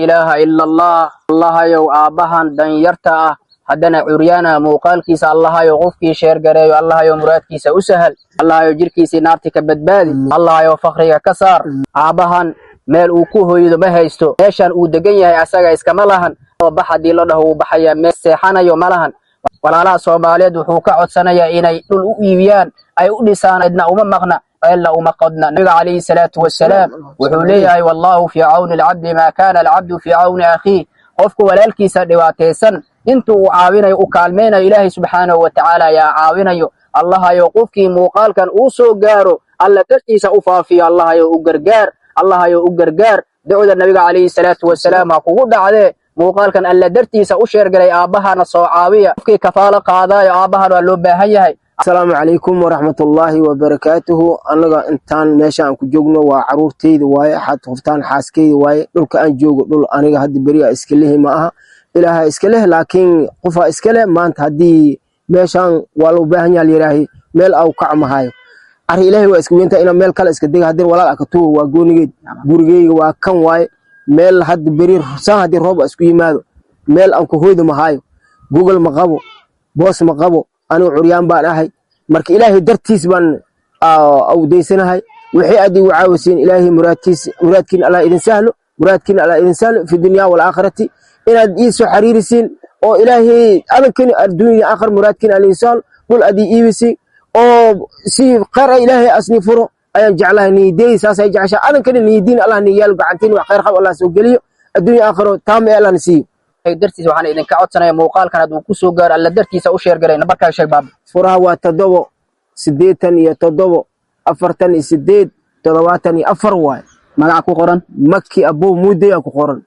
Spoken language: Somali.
Ilaaha ila Allah. Allahayow, aabbahan danyarta ah, haddana curyaana, muuqaalkiisa, Allahayow, qofkii share gareeyo, Allahayow, muraadkiisa u sahal. Allahayow, jirkiisii naarti ka badbaadi. Allahayow, fakriga ka saar. Aabbahan meel uu ku hoydo ma haysto. Meeshan uu degan yahay asaga iskama lahan. Bax haddii la dhaho, wuu baxayaa. Meel seexanayo ma lahan. Walaalaha Soomaaliyeed wuxuu ka codsanayaa inay dhul u iibiyaan, ay u dhisaan. Cidna uma maqna, ceelna uma qodna. Nabiga calayhi salaatu wasalaam wuxuu leeyahay: "Wallahu fii cawni alcabdi maa kaana alcabdu fii cawni akhiih." Qofku walaalkiisa dhibaataysan intuu uu caawinayo, u kaalmaynayo, Ilaahay subxaanahu wa tacaala ayaa caawinayo. Allahayo, qofkii muuqaalkan uu soo gaaro, Alla dartiisa u faafiyo. Allahayo, u gargaar. Allahayo, u gargaar. Ducda Nabiga calayhi salaatu wasalaam ha kugu dhacdee. Muuqaalkan Alla dartiisa u share galay, aabbahana soo caawiya. Qofkii kafaalo qaadaayo, aabbahan waa loo baahan yahay. Asalaamu calaykum waraxmatullaahi wabarakaatuhu. Annaga intaan meesha aan ku joogno waa caruurteyda waaye, xad qoftaan xaaskeyda waaye. Dhulka aan joogo dhul aniga hadda beriya iska lehi ma aha, Ilaaha iska leh, laakiin qofaa iska leh. Maanta haddii meeshaan waa loo baahan yaha layidhaahay, meel au kac mahayo. Arri Ilaahay waa iska weyntaa inaan meel kale iska dega. Haddii walaal aka tuugo, waa goonigeed. Gurigeyga waa kan waaye. Meel hadda beri saan haddii roob isku yimaado, meel aan ku hoydo mahaayo. Gogol ma qabo, boos ma qabo, anigu curyaan baan ahay. Marka Ilaahay dartiis baan awdaysanahay. Wixii aad igu caawisiin, Ilaahay muraadkiis, muraadkiin Allah idin sahlo, muraadkiin Allah idin sahlo fi dunya walaakhirati. Inaad ii soo xariirisiin oo Ilaahay adankani adduunya aakhir muraadkiin Allah idin sahlo, dhul aad ii iibisiin oo si khayr ah Ilaahay asni furo ayaan jeclahay. Niyadeey saasay jeceshaa. Adankani niyadiin Allah niyaal, gacantiin wax khayr qab Allah soo geliyo, adduunya aakhiro taam ee Allah na siiyo. Dartiisa waxaan idinka codsanaya, muuqaalkan hadduu ku soo gaaro, Alla dartiisa u share garay. Nambarkaaga sheeg, baaba. Furaha waa 787 48 74 waay. Magaca ku qoran? Maki Abow Muudey aa ku qoran.